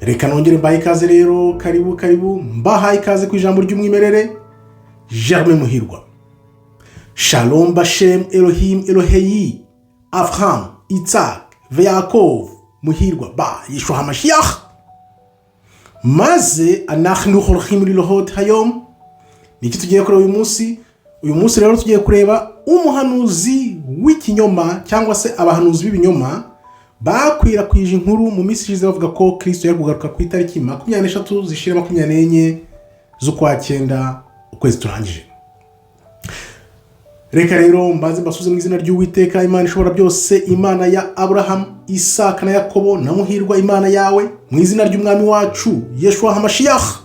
Reka nongere mbahe ikaze rero, karibu karibu, mbahaye ikaze ku ijambo ry'umwimerere, Germain Muhirwa. Shalom bashem Elohim Eloheyi Avraham, Isaac Yaakov, Muhirwa ba Yeshua HaMashiach. Maze anachnu holchim lirot hayom? Niki tugiye kureba uyu munsi? Uyu munsi rero tugiye kureba umuhanuzi w'ikinyoma cyangwa se abahanuzi b'ibinyoma bakwirakwije inkuru mu minsi ishize bavuga ko Kirisito yari kugaruka ku itariki 23 zishira 24 z'ukwa cyenda, ukwezi turangije. Reka rero mbanze mbasuze mu izina ry'Uwiteka Imana ishobora byose, Imana ya Aburahamu, Isaka na Yakobo, na Muhirwa Imana yawe, mu izina ry'Umwami wacu Yeshua HaMashiach,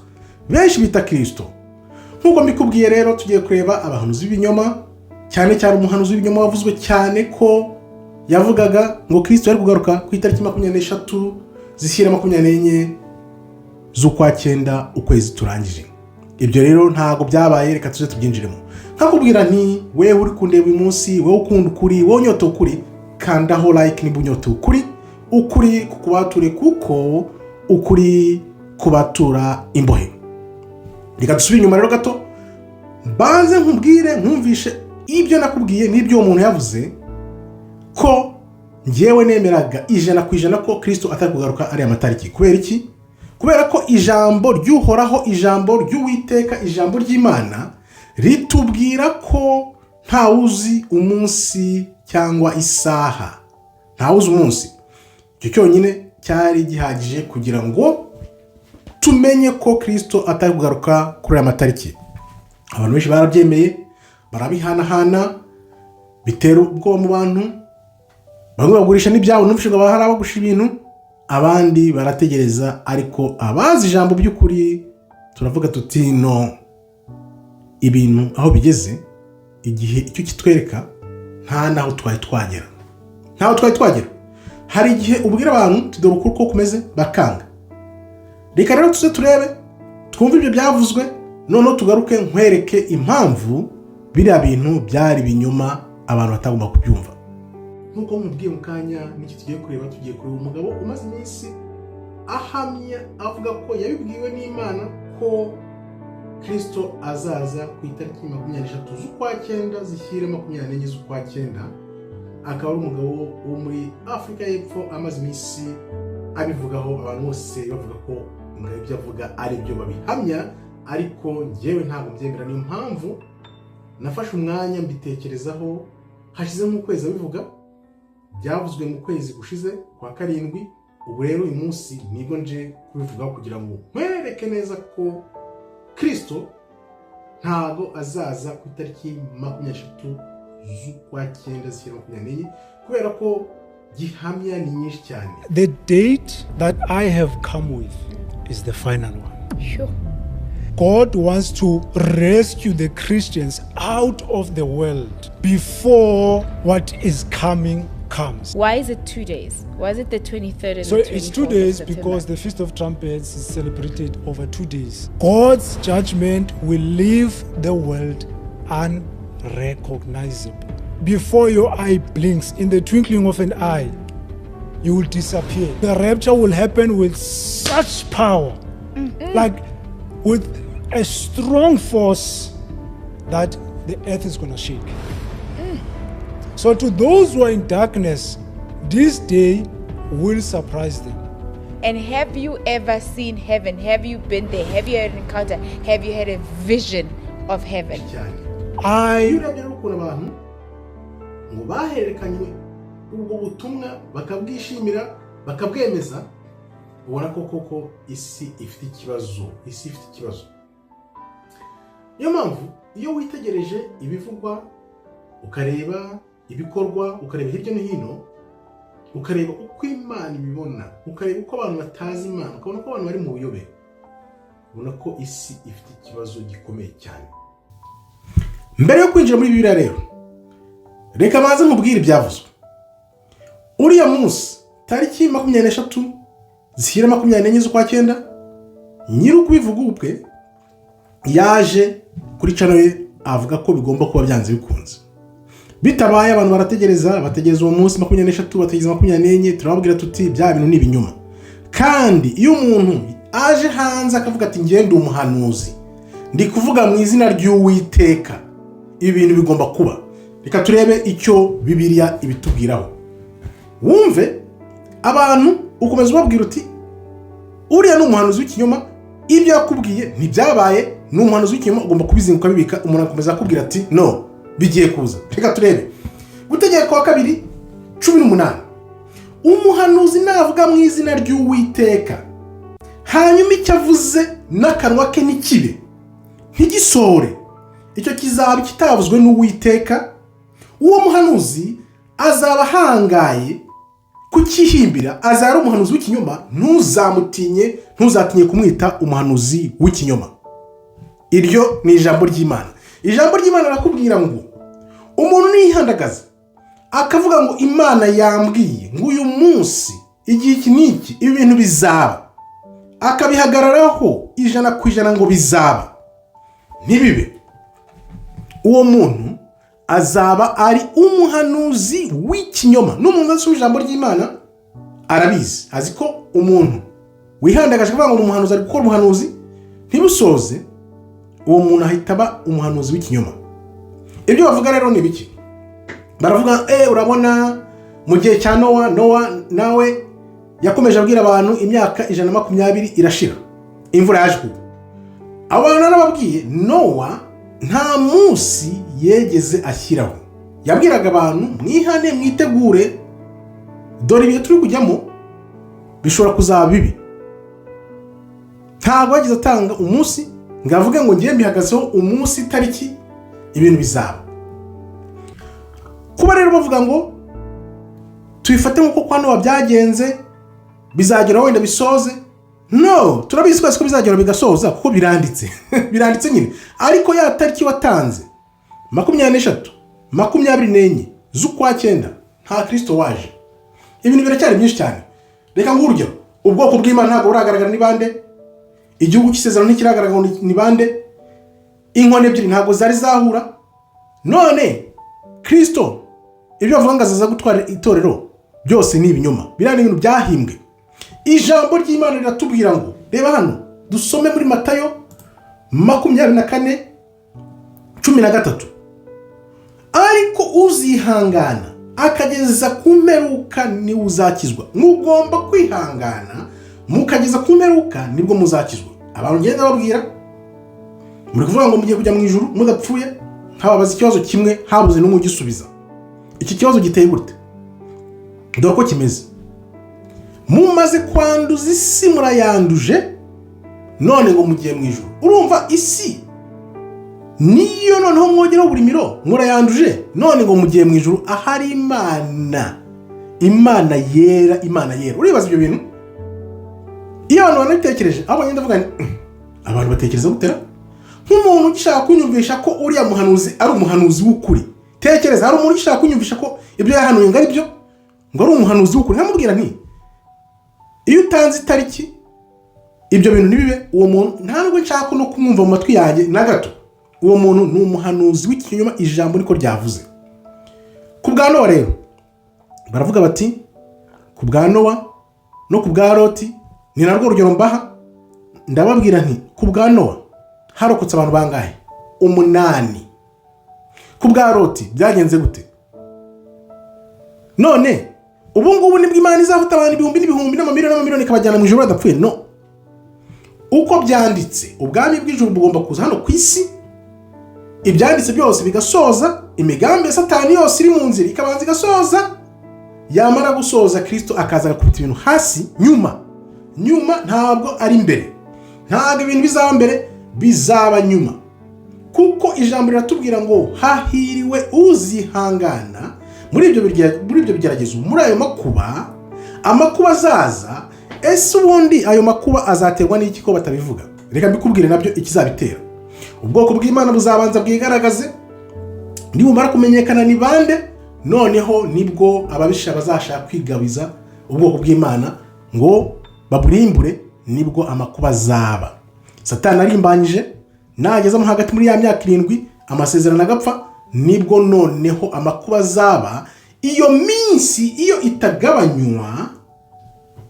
benshi bita Kirisito. Nk'uko mbikubwiye rero, tugiye kureba abahanuzi b'ibinyoma, cyane cyane umuhanuzi w'ibinyoma wavuzwe cyane ko yavugaga ngo Kirisito yari kugaruka ku itariki 23 zishyira 24 z'ukwa cyenda, ukwezi turangije. Ibyo rero ntabwo byabaye. Reka tuze tubyinjiremo. Nkakubwira nti: wewe uri kundeba uyu munsi, wowe ukunda ukuri, wowe unyota ukuri, kandaho like niba unyota ukuri, ukuri kukubature, kuko ukuri kubatura imbohe. Reka dusubire inyuma rero gato, mbanze nkubwire, nkumvishe ibyo nakubwiye n'ibyo uwo muntu yavuze, ko ngewe nemeraga 100% ko Kirisito atari kugaruka ariya matariki. Kubera iki? Kubera ko ijambo ry'Uhoraho, ijambo ry'Uwiteka, ijambo ry'Imana ritubwira ko ntawuzi umunsi cyangwa isaha. Ntawuzi umunsi. Icyo cyonyine cyari gihagije kugira ngo tumenye ko Kirisito atari kugaruka kuri aya matariki. Abantu benshi barabyemeye, barabihanahana, bitera ubwoba mu bantu. Bamwe bagurisha n'ibyabo, numvise ngo hari abagurisha ibintu, abandi barategereza. Ariko abazi ijambo by'ukuri turavuga tuti: "No, ibintu aho bigeze, igihe icyo kitwereka, nta n'aho twari twagera, ntaho twari twagera." Hari igihe ubwira abantu, "Dore ukuri uko kumeze," bakanga. Reka rero tuze turebe, twumve ibyo byavuzwe, noneho tugaruke nkwereke impamvu biriya bintu byari ibinyoma, abantu batagomba kubyumva. Nk'uko mubwiye mu kanya, n'iki tugiye kureba? Tugiye kureba umugabo umaze iminsi ahamya, avuga ko yabibwiwe n'Imana ko Kirisito azaza ku itariki 23 z'ukwa cyenda zishyire 24 z'ukwa cyenda. Akaba ari umugabo wo muri Afurika y'Epfo, amaze iminsi abivugaho, abantu bose bavuga ko ngo ibyo avuga ari byo, babihamya. Ariko ngewe ntabwo mbyemera. Niyo mpamvu nafashe umwanya mbitekerezaho. Hashize nk'ukwezi abivuga, byavuzwe mu kwezi gushize kwa karindwi. Ubu rero uyu munsi nibwo nje kubivugaho kugira ngo nkwereke neza ko Kirisito ntago azaza ku itariki 23 z'ukwa cyenda zishyira 24, kubera ko gihamya ni nyinshi cyane. The date that I have come with is the final one. God wants to rescue the Christians out of the world before what is coming comes. Why is it 2 days? Why is it the 23rd and So the 24th it's 2 of days September? Because the Feast of Trumpets is celebrated over 2 days. God's judgment will leave the world unrecognizable. Before your eye blinks, in the twinkling of an eye, you will disappear. The rapture will happen with such power, like with a strong force that the earth is going to shake. So, to those who are in darkness, this day will surprise them. And have you ever seen heaven? Have you been there? Have you had an encounter? Have you had a vision of heaven? Cyane. I Iyo urebye rero ukuntu abantu ngo bahererekanywe ubwo butumwa, bakabwishimira, bakabwemeza, ubona ko koko isi ifite ikibazo, isi ifite ikibazo. Niyo mpamvu iyo witegereje ibivugwa, ukareba ibikorwa, ukareba hirya no hino, ukareba uko Imana ibibona, ukareba uko abantu batazi Imana, ukabona ko abantu bari mu buyobe, ubona ko isi ifite ikibazo gikomeye cyane. Mbere yo kwinjira muri Bibiliya rero, reka banze nkubwire ibyavuzwe uriya munsi, tariki 23 zishyira 24 z'ukwa cyenda. Nyiri ukubivuga ubwe yaje kuri channel ye avuga ko bigomba kuba byanze bikunze. Bitabaye, abantu barategereza, bategereza uwo munsi 23, bategereza 24. Turababwira tuti: "Bya bintu ni ibinyoma." Kandi Kandi iyo umuntu aje hanze akavuga ati: "Ngende umuhanuzi, ndi kuvuga mu izina ry'Uwiteka," ibi bintu bigomba kuba. Reka turebe icyo Bibiliya ibitubwiraho. Wumve abantu ukomeza ubabwira uti: "Uriya ni umuhanuzi w'ikinyoma, ibyo yakubwiye ntibyabaye, ni umuhanuzi w'ikinyoma." Ugomba kubizinga ukabibika. Umuntu akomeza akubwira ati: "No, bigiye kuza." Reka turebe Gutegeka kwa Kabiri 18: "Umuhanuzi navuga mu izina ry'Uwiteka, hanyuma icyo avuze n'akanwa ke ntikibe, ntigisohore, icyo kizaba kitavuzwe n'Uwiteka. Uwo muhanuzi azaba ahangaye kucyihimbira, azaba ari umuhanuzi w'ikinyoma. Ntuzamutinye, ntuzatinye kumwita umuhanuzi w'ikinyoma." Iryo ni ijambo ry'Imana. Ijambo ry'Imana rirakubwira ngo umuntu niyihandagaza akavuga ngo: "Imana yambwiye ngo uyu munsi, igihe iki n'iki, ibi bintu bizaba," akabihagararaho 100% ngo bizaba, ntibibe, uwo muntu azaba ari umuhanuzi w'ikinyoma. N'umuntu asoma ijambo ry'Imana arabizi, azi ko umuntu wihandagaje akavuga ngo ni umuhanuzi, ari gukora ubuhanuzi ntibusoze, uwo muntu ahita aba umuhanuzi w'ikinyoma. Ibyo bavuga rero ni ibiki? Baravuga: "Urabona mu gihe cya Nowa, Nowa nawe yakomeje abwira abantu, imyaka 120 irashira, imvura yaje kugwa." Abo bantu narababwiye, Nowa nta munsi yegeze ashyiraho. Yabwiraga abantu: "Mwihane, mwitegure, dore ibihe turi kujyamo bishobora kuzaba bibi." Ntabwo yageze atanga umunsi ngo avuge ngo: "Ngiye mbihagazeho, umunsi, itariki, ibintu bizaba." Kuba rero bavuga ngo tubifate nk'uko kwa Nowa byagenze, bizagera wenda bisoze, no turabizi twese ko bizagera bigasoza, kuko biranditse, biranditse nyine. Ariko ya tariki watanze, 23, 24 z'ukwa cyenda, nta Kirisito waje, ibintu biracyari byinshi cyane. Reka nguhe urugero: ubwoko bw'Imana ntabwo buragaragara ni bande, igihugu cy'isezerano ntikiragaragara ngo ni bande, inkoni ebyiri ntabwo zari zahura. None Kirisito ibyo bavuga ngo azaza gutwara itorero, byose ni ibinyoma, biriya ni ibintu byahimbwe. Ijambo ry'Imana riratubwira ngo, reba hano, dusome muri Matayo 24:13: "Ariko uzihangana akageza ku mperuka niwe uzakizwa." Mugomba kwihangana mukageza ku mperuka, nibwo muzakizwa. Abantu ngenda babwira, muri kuvuga ngo mugiye kujya mu ijuru mudapfuye, nkababaza ikibazo kimwe, habuze n'umwe ugisubiza. Iki kibazo giteye gute? Dore uko kimeze: mumaze kwanduza isi, murayanduje, none ngo mugiye mu ijuru. Urumva, isi niyo noneho mwongeraho buri miro, murayanduje, none ngo mugiye mu ijuru ahari Imana, Imana yera, Imana yera. Uribaza ibyo bintu? Iyo abantu banabitekereje, aho bagenda bavuga nti: "Abantu batekereza gutera nk'umuntu ugishaka kunyumvisha ko uriya muhanuzi ari umuhanuzi w'ukuri." Tekereza, hari umuntu ugishaka kunyumvisha ko ibyo yahanuye ngo ari byo, ngo ari umuhanuzi w'ukuri. Nkamubwira nti: "Iyo utanze itariki, ibyo bintu ntibibe, uwo muntu nta nubwo nshaka no kumwumva mu matwi yanjye na gato. Uwo muntu ni umuhanuzi w'ikinyoma." Ijambo niko ryavuze. Ku bwa Nowa rero baravuga bati, ku bwa Nowa no ku bwa Loti, ni narwo rugero mbaha. Ndababwira nti: ku bwa Nowa harokotse abantu bangahe? Umunani. Ku bwa Loti byagenze gute? None ubu ngubu nibwo Imana izafata abantu ibihumbi n'ibihumbi n'amamiliyoni n'amamiliyoni, ikabajyana mu ijuru badapfuye? No, uko byanditse, ubwami bw'ijuru bugomba kuza hano ku isi, ibyanditse byose bigasoza, imigambi ya Satani yose iri mu nzira ikabanza igasoza. Yamara gusoza, Kirisito akaza agakubita ibintu hasi nyuma. Nyuma, ntabwo ari mbere. Ntabwo ibintu bizaba mbere, bizaba nyuma, kuko ijambo riratubwira ngo: "Hahiriwe uzihangana muri ibyo bigeragezo, muri ayo makuba." Amakuba azaza. Ese ubundi ayo makuba azaterwa n'iki ko batabivuga? Reka mbikubwire nabyo ikizabitera. Ubwoko bw'Imana buzabanza bwigaragaze. Nibumara kumenyekana ni bande, noneho nibwo ababisha bazashaka kwigabiza ubwoko bw'Imana ngo baburimbure. Nibwo amakuba azaba Satani arimbanyije, nagezamo hagati muri ya myaka 7, amasezerano agapfa, nibwo noneho amakuba azaba. Iyo minsi iyo itagabanywa,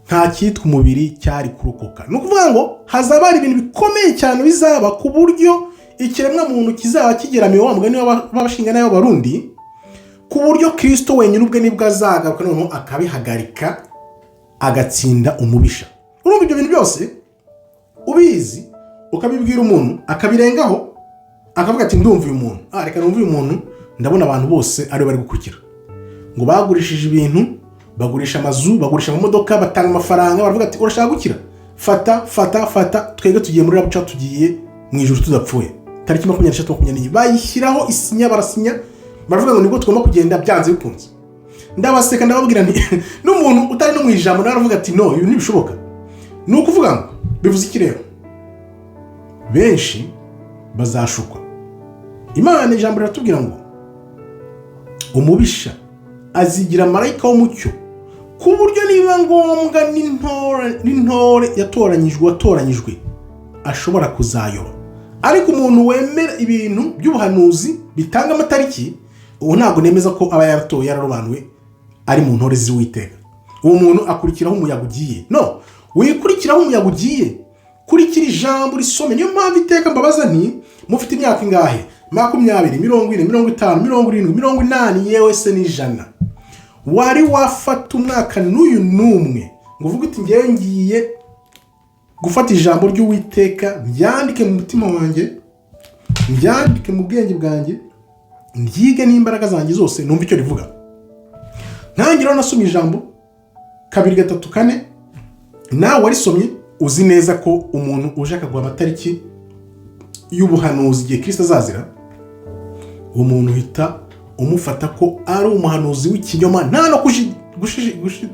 nta n'umwe wari kuzaba usigaye. Nta cyitwa umubiri cyari kurokoka. Ni ukuvuga ngo hazaba hari ibintu bikomeye cyane bizaba, ku buryo ikiremwa muntu kizaba kigeramiwe, wa mugani w'abashinga n'ay'Abarundi, ku buryo Kirisito wenyine ubwe nibwo azagaruka noneho akabihagarika, agatsinda umubisha. Urumva ibyo bintu byose ubizi, ukabibwira umuntu akabirengaho, akavuga ati: "Ndumva uyu muntu, reka numve uyu muntu, ndabona abantu bose ariwe bari gukurikira." Ngo bagurishije ibintu, bagurisha amazu, bagurisha amamodoka, batanga amafaranga, baravuga ati: "Urashaka gukira? Fata, fata, fata, twebwe tugiye muri rapture, tugiye mu ijuru tudapfuye." Tariki 23, 24, bayishyiraho isinya, barasinya, baravuga ngo nibwo tugomba kugenda byanze bikunze. Ndabaseka, ndababwira nti n'umuntu utari no mu ijambo nawe aravuga ati: "No, ibi ntibishoboka." Ni ukuvuga ngo bivuze iki rero? Benshi bazashukwa. Imana, ijambo riratubwira ngo umubisha azigira marayika w'umucyo, ku buryo niba ngombwa n'intore yatoranyijwe, watoranyijwe, ashobora kuzayoba. Ariko umuntu wemera ibintu by'ubuhanuzi bitanga amatariki, uwo ntabwo nemeza ko aba yaratoye, yararobanuwe, ari mu ntore z'Uwiteka. Uwo muntu akurikiraho umuyaga ugiye. No wikurikiraho umuyaga ugiye, kurikira ijambo, risome. Niyo mpamvu iteka mbabaza nti: "Mufite imyaka ingahe? 20, 40, 50, 70, 80, yewe se n'100? Wari wafata umwaka n'uyu n'umwe ngo uvuge uti: 'Ngewe ngiye gufata ijambo ry'Uwiteka, ryandike mu mutima wanjye, ryandike mu bwenge bwanjye, ryige n'imbaraga zanjye zose, numve icyo rivuga'?" Nkange rero nasomye ijambo kabiri, gatatu, kane. Nawe warisomye, uzi neza ko umuntu uje akaguha amatariki y'ubuhanuzi igihe Kirisito azazira, uwo muntu uhita umufata ko ari umuhanuzi w'ikinyoma, nta no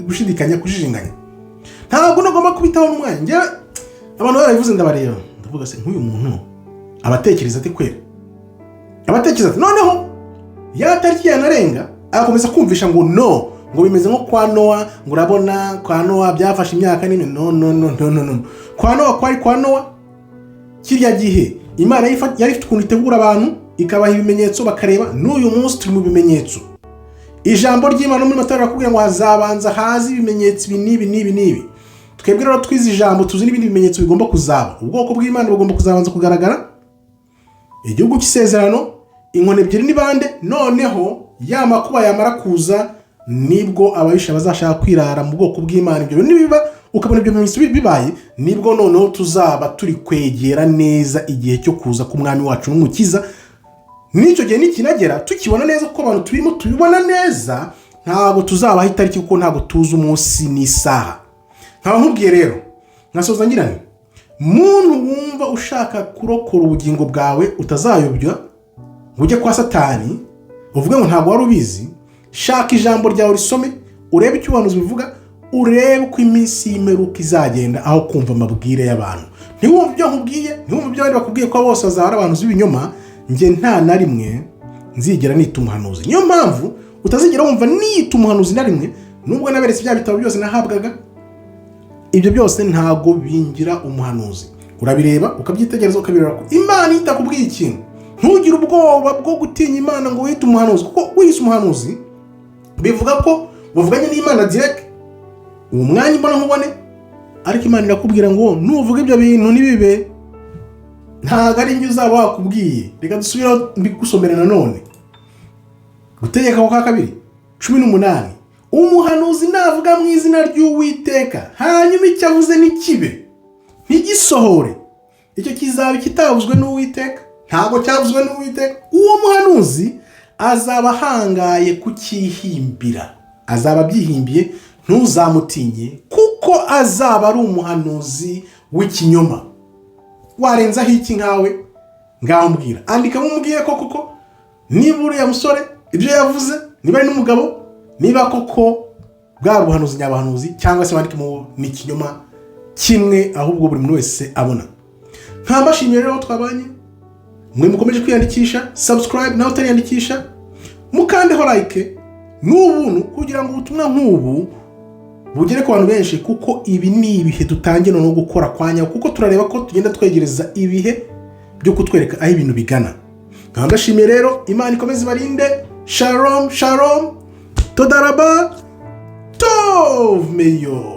gushidikanya, kujijinganya. Ntabwo nagomba kubitaho n'umwanya. Njyewe abantu barabivuze, ndabareba, ndavuga: "Se nk'uyu muntu abatekereza ati kwera, abatekereza ati?" Noneho ya tariki yanarenga, agakomeza kumvisha ngo no, ngo bimeze nko kwa Nowa, ngo urabona kwa Nowa byafashe imyaka nini. No, no, no, no, no, no. Kwa Nowa kwari kwa Nowa. Kirya gihe Imana yari ifite ukuntu itegura abantu, ikabaha ibimenyetso bakareba. N'uyu munsi turi mu bimenyetso. Ijambo ry'Imana muri Matayo rirakubwira ngo hazabanza haze ibimenyetso ibi n'ibi n'ibi n'ibi. Twebwe rero twize ijambo, tuzi n'ibindi bimenyetso bigomba kuzaba. Ubwoko bw'Imana bugomba kuzabanza kugaragara, igihugu cy'isezerano, inkoni ebyiri ni bande. Noneho ya makuba yamara kuza, nibwo ababisha bazashaka kwirara mu bwoko bw'Imana. Ibyo nibiba, ukabona ibyo bimenyetso bibaye, nibwo noneho tuzaba turi kwegera neza igihe cyo kuza k'Umwami wacu n'Umukiza. N'icyo gihe nikinagera, tukibona neza ko abantu turimo tubibona neza, ntabwo tuzabaho itariki, kuko ntabwo tuzi umunsi n'isaha. Nkaba nkubwiye rero, nkasoza ngira nti: muntu wumva ushaka kurokora ubugingo bwawe, utazayobya ngo ujye kwa Satani uvuge ngo ntabwo wari ubizi, shaka ijambo ryawe, risome, urebe icyo ubuhanuzi bivuga, urebe uko iminsi y'imperuka izagenda, aho kumva amabwire y'abantu. Ntiwumve ibyo nkubwiye, ntiwumve ibyo abandi bakubwiye, ko bose bazaba ari abantu b'ibinyoma. Njye nta na rimwe nzigera nita umuhanuzi. Niyo mpamvu utazigera wumva niyita umuhanuzi na rimwe, nubwo naberetse bya bitabo byose nahabwaga. Ibyo byose ntabwo bingira umuhanuzi. Urabireba, ukabyitegereza, ukabireba ko Imana itakubwiye ikintu. Ntugire ubwoba bwo gutinya Imana ngo wite umuhanuzi, kuko wiyise umuhanuzi bivuga ko wavuganye n'Imana direct, uwo mwanya imbona nkubone. Ariko Imana irakubwira ngo nuvuga ibyo bintu ntibibe, ntabwo ari njye uzaba wakubwiye. Reka dusubireho mbigusomere nanone. Gutegeka kwa Kabiri 18: "Umuhanuzi navuga mu izina ry'Uwiteka, hanyuma icyo avuze ntikibe, ntigisohore, icyo kizaba ikitavuzwe n'Uwiteka, ntabwo cyavuzwe n'Uwiteka. Uwo muhanuzi azaba ahangaye kucyihimbira, azaba abyihimbiye, ntuzamutinye, kuko azaba ari umuhanuzi w'ikinyoma." Warenzaho iki nkawe? Ngaho mbwira, andika mumubwire ko koko niba uriya musore ibyo yavuze, niba ari n'umugabo, niba koko bwaba ubuhanuzi nyabahanuzi, cyangwa se wandikemo ni ikinyoma kimwe ahubwo buri muntu wese abona. Nkambashimiye rero twabanye, mwe mukomeje kwiyandikisha, subscribe. Nawe utariyandikisha, mukandeho like, ni ubuntu, kugira ngo ubutumwa nk'ubu bugere ku bantu benshi, kuko ibi ni ibihe dutangira no gukora kwa nyawo, kuko turareba ko tugenda twegereza ibihe byo kutwereka aho ibintu bigana. Nkaba mbashimiye rero, Imana ikomeze ibarinde. Shalom, shalom, toda raba, tov meyo.